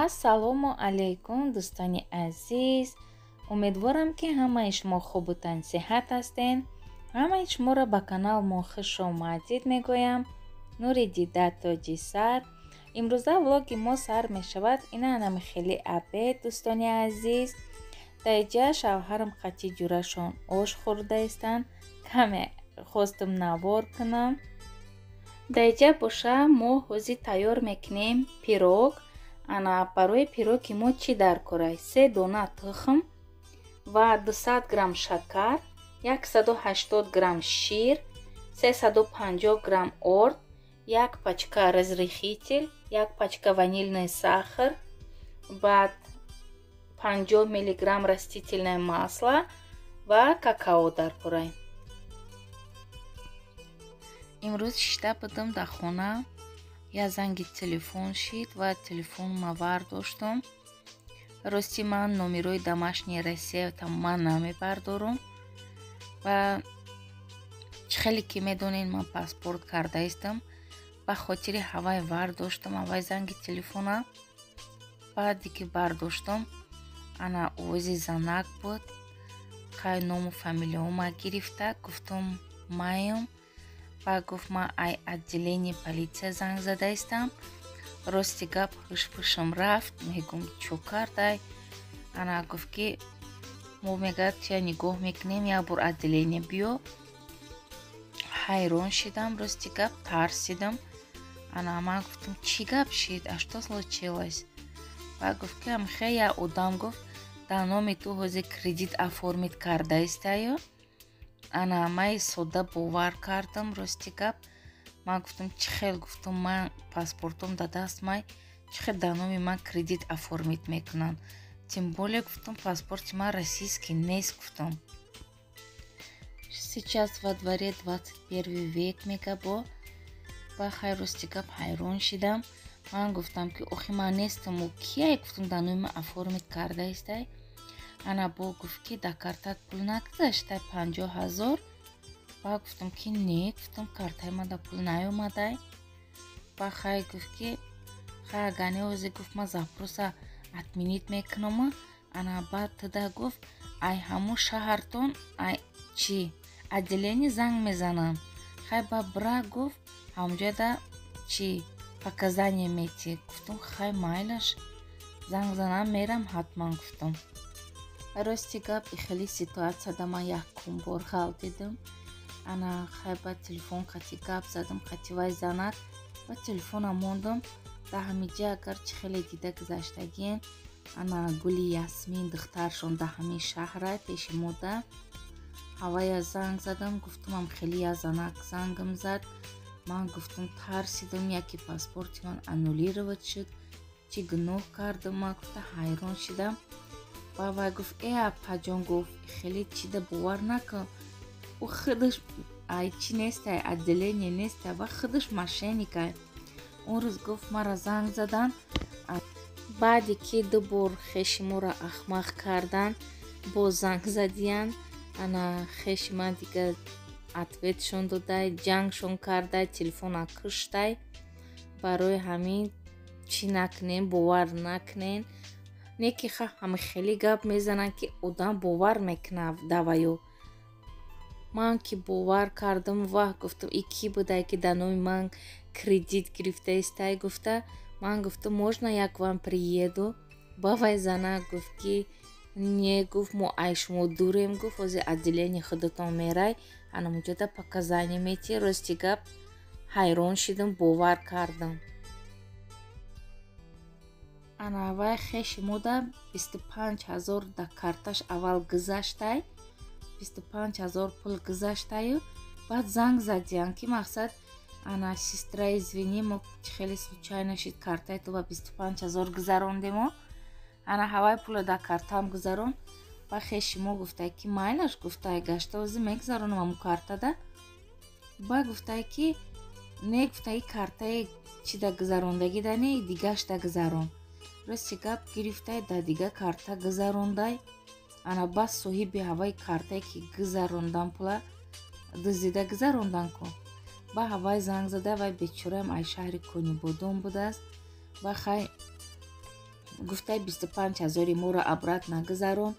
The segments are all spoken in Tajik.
Ассалому алайкум, дӯстони азиз. Умедворам, ки ҳамаи шумо хубу тансиҳат ҳастен. Ҳамаи шуморо ба канал мо хуш омадид мегӯям. Нури дида, тоҷи сар. Имрӯза влоги мо сар мешавад ина анами хеле обед, дӯстони азиз. Дар шавҳарам қати ҷурашон ош хӯрдаистанд. Каме хостум навор кунам. Дар боша мо ҳозир тайёр мекунем пирог. Ана барои пироги мо чӣ дар корай? Се дона тухм ва 200 грамм шакар, 180 грамм шир, 350 грамм орд, як пачка разрыхлитель, як пачка ванильный сахар, баъд 50 миллиграмм растительное масло ва какао дар корай. Имрӯз шишта будам дар хона, як занги телефон шид ва телефонма вардоштум. Рости, ман номерои домашнии Россия тамоман намебардорум ва чӣ хеле ки медонед, ман паспорт кардаистам. Ба хотири ҳавай вардоштам ҳавай занги телефона. Баъде ки бардоштам, ана овози занак буд. Хай, ному фамилияома гирифта, гуфтум: «Маем». Ба гуфт: «Ман ай отделение полиция занг задаистам». Рости гап, ҳушпушам рафт, мегум: «Чӯ кардай?» Ана гуфт, ки мо, мегӯяд, чия нигоҳ мекунем, як бор отделение биё. Ҳайрон шидам, рости гап, тарсидам. Ана ман гуфтам: «Чӣ гап шид? А что случилось?» Ба гуфт, ки амхе як одам, гуфт, дар номи ту ҳозир кредит оформить кардаистаю. Ана май содда бовар кардам, рости гап. Ман гуфтам: «Чӣ хел?» Гуфтам: «Ман паспортом дар даст май, чӣ хел дар номи ман кредит оформить мекунанд? Тем более, гуфтам, паспорти ман российский нест», гуфтам. Сейчас во дворе 21-й век, мега бо. Ба хай, рости гап, ҳайрон шидам. Ман гуфтам, ки охи ман нестаму кияй, гуфтам, дар номи ман оформить кардаистай? Ана бо гуфт, ки дар картат пул нагузаштай 50 000? Ба гуфтам, ки не, гуфтам, картаи ман да пул наёмадай. Ба хай, гуфт, ки хай, агар не, ҳозир, гуфт, ман запроса отменить мекунам. Ана баъд туда, гуфт, ай ҳамун шаҳртон, ай чӣ отделение занг мезанам. Хай, ба бира, гуфт, ҳамҷода чӣ показания метӣ. Гуфтам: «Хай, майлаш, занг занам, мерам ҳатман», гуфтам. Рости гап, хеле ситуатсияда ман якум бор ғалтидам. Ана хай, ба телефон қати гап задам қати вай занак ва телефона мондам. Дар ҳамиҷа, агар чӣ хеле дида гузаштагиен, ана Гули Ясмин духтаршон дар ҳамин шаҳра пеши мода. Ҳавая занг задам, гуфтамам: «Хеле як занак зангам зад». Ман гуфтам: «Тарсидам, яке паспорти ман аннулировать шуд, чӣ гуноҳ кардам?» Ман гуфта ҳайрон шидам. Ба вай гуфт: «Э, апаҷон, — гуфт, — хеле чида бовар накун, ӯ худаш ай чӣ нестай, отделение нестай ва худаш мошенникай. Он рӯз, — гуфт, — мара занг задан». Баъде ки ду бор хеши моро ахмақ кардан, боз занг задиян. Ана хеши ман дига ответшон додай, ҷангшон кардай, телефона куштай. Барои ҳамин чӣ накунен, бовар накунен. Не ки ха, ҳама хеле гап мезананд, ки одам бовар мекунад даваю. Ман ки бовар кардам, ваҳ, гуфтам, и кӣ будай, ки дар номи ман кредит гирифтаистай, гуфта. Ман гуфтам: «Можно я к вам приеду?» Ба вай занак гуфт, ки не, гуфт, мо ай шумо дурем, гуфт, ҳозир отделение худатон мерай, анамуҷода показания метӣ. Рости гап, ҳайрон шидам, бовар кардам. Ана вай хеши мода 25 000 дар карташ аввал гузаштай, 25 000 пул гузаштаю. Баъд занг задиян, ки мақсад, ана, сестра, извини, мо хеле случайно шид, картаи ту ба 25 000 гузарондемо. Ана ҳавай пула дар картаам гузарон. Ба хеши мо гуфтай, ки майлаш, гуфтай, гашта ҳозир мегузаронам аму картада. Ба гуфтай, ки не, гуфтай, картаи чида гузарондагида не, дигашта гузарон. Рости гап, гирифтай, дар дига карта гузарондай. Ана бас соҳиби ҳаваи картае, ки гузарондан, пула дуздида гузарондан ку, ба ҳавай занг зада. Вай бечораам ай шаҳри Конибодом будааст. Ба хай. Гуфтай 25 ҳазори моро обратно гузарон,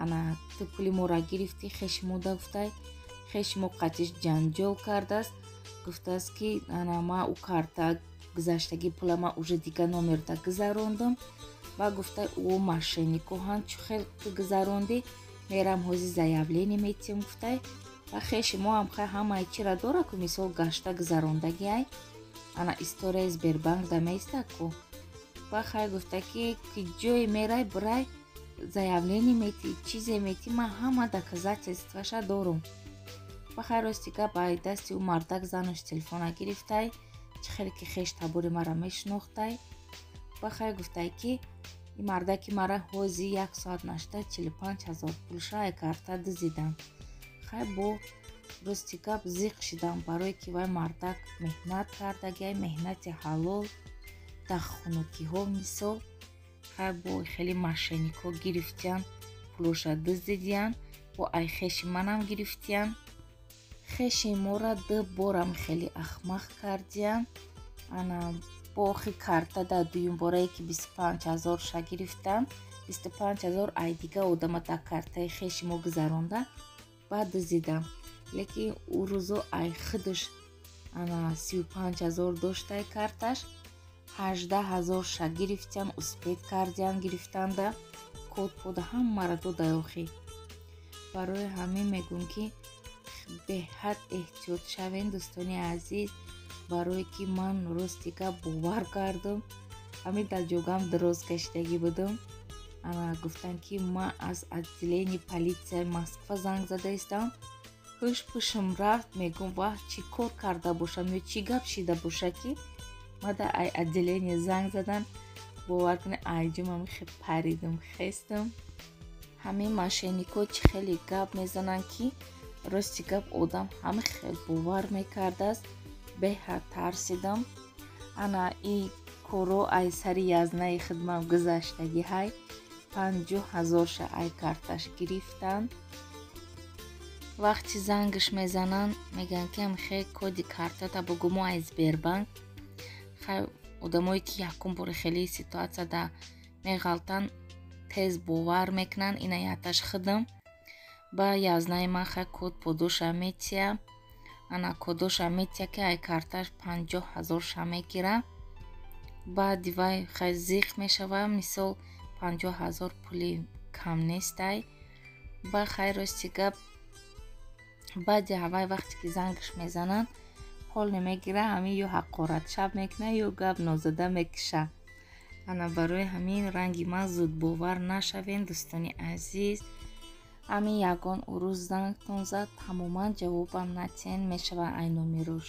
ана ту пули моро гирифтӣ, хеши мо да гуфтай. Хеши мо қатиш ҷанҷол кардааст, гуфтааст ки ана ма ӯ карта гузаштагӣ пула ма уже дига номерда гузарондам. Ба гуфтай ӯ мошеннико ҳан, чӣ хел ту гузарондӣ, мерам ҳози заявление метиҳам гуфтай. Ва хеши мо ҳам хай ҳамаи чира дора ку, мисол гашта гузарондагиай, ана историяи Сбербанк да меиста ку. Ба хай гуфта ки ҷое мерай бирай заявление метӣ, чизе метӣ, ман ҳама доказательстваша дорум. Ба хай рости гап ай дасти ӯ мардак занаш телефона гирифтай, чӣ хеле ки хеш табори мара мешинохтай. Ба хай гуфтай ки ин мардаки мара ҳози як соат нашта 45 ҳазор пулша ай карта дузидам. Хай бо рости гап зиқ шидам, барое ки вай мардак меҳнат кардагиай, меҳнати ҳалол дар хунукиҳо мисол. Хай бо хеле мошенникҳо гирифтиян, пулоша дуздидиян, бо ай хеши манам гирифтиян. Хеши мора ду борам хеле ахмақ кардиян. Ана бо охи карта дар дуюм борае ки 25 ҳазорша гирифтан, 25 ҳазор ай дига одама дар картаи хеши мо гузаронда, баъд дузидам. Лекин ӯ рӯзо ай худаш ана 35 ҳазор доштай карташ, 18 ҳазорша гирифтиян, успеть кардиян гирифтанда, код пода ҳамаро додай охи. Барои ҳамин мегӯм ки беҳад эҳтиёт шавем дӯстони азиз, барое ки ман рости гап бовар кардам, ҳамин дар ҷогам дароз кашидагӣ будам. Ана гуфтанд ки ман аз отделение полицияи Москва занг зада истам. Ҳуш пушм рафт, мегӯм ваҳ чӣ кор карда бошам ё чӣ гап шида боша ки мада ай отделение занг задан. Бовар кунед айҷумам хе паридам хестам. Ҳамин мошенникҳо чӣ хеле гап мезананд ки рости гап одам ҳама хел бовар мекардааст. Беҳад тарсидам. Ана и коро ай сари язнаи хидмат гузаштагӣ ҳай, 50 ҳазорша ай карташ гирифтанд. Вақти зангаш мезананд мегӯянд ки ҳамхе коди картата бугӯ, мо ай Сбербанк. Хай одамое ки якум бори хеле ситуатсияда меғалтанд тез бовар мекунанд. Ина яташ худам ба язнаи ман хай код подоша метия, ана кодоша метия ки ай карташ 50 ҳазорша мегира. Баъди вай хай зиқ мешава, мисол 50 ҳазор пули кам нестай. Ба хай рости гап баъди ҳавай вақте ки зангаш мезананд ҳол намегира, ҳамин ё ҳақорат шаб мекунад ё гап нозада мекиша. Ана барои ҳамин ранги ман зудбовар нашавем дӯстони азиз. Ҳамин ягон урӯз зангтон зад тамоман ҷавобам натиҳен, мешава ай номерош.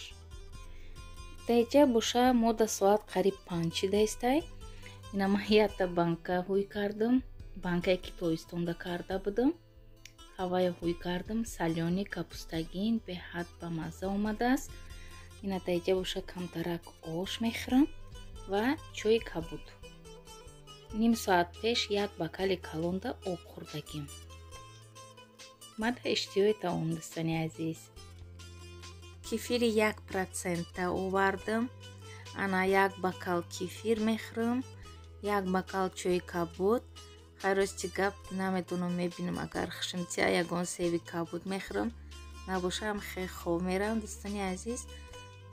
Даиҷа боша мо да соат қариб 5 шидаистай. Ина ман якта банка ҳуй кардам, банкае ки тобистонда карда будам, ҳавая ҳуй кардам, солёный капустагин беҳад ба мазза омадааст. Ина даиҷа боша камтарак ош мехӯрам ва чойи кабуд. Ним соат пеш як бакали калонда об хӯрдагим. Мада иштиҳои таом дӯстони азиз. Кефири 1% овардам. Ана як бакал кефир мехӯрам, як бакал чойи кабуд. Хай рости гап намедонам, мебинам агар хушмтия ягон себи кабуд мехӯрам, набошам хе хоб мерам дӯстони азиз.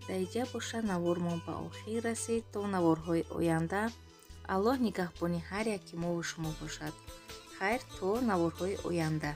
Даиҷа боша навормон ба охир расид. То наворҳои оянда Аллоҳ нигаҳбони ҳар яки мову шумо бошад. Хайр то наворҳои оянда.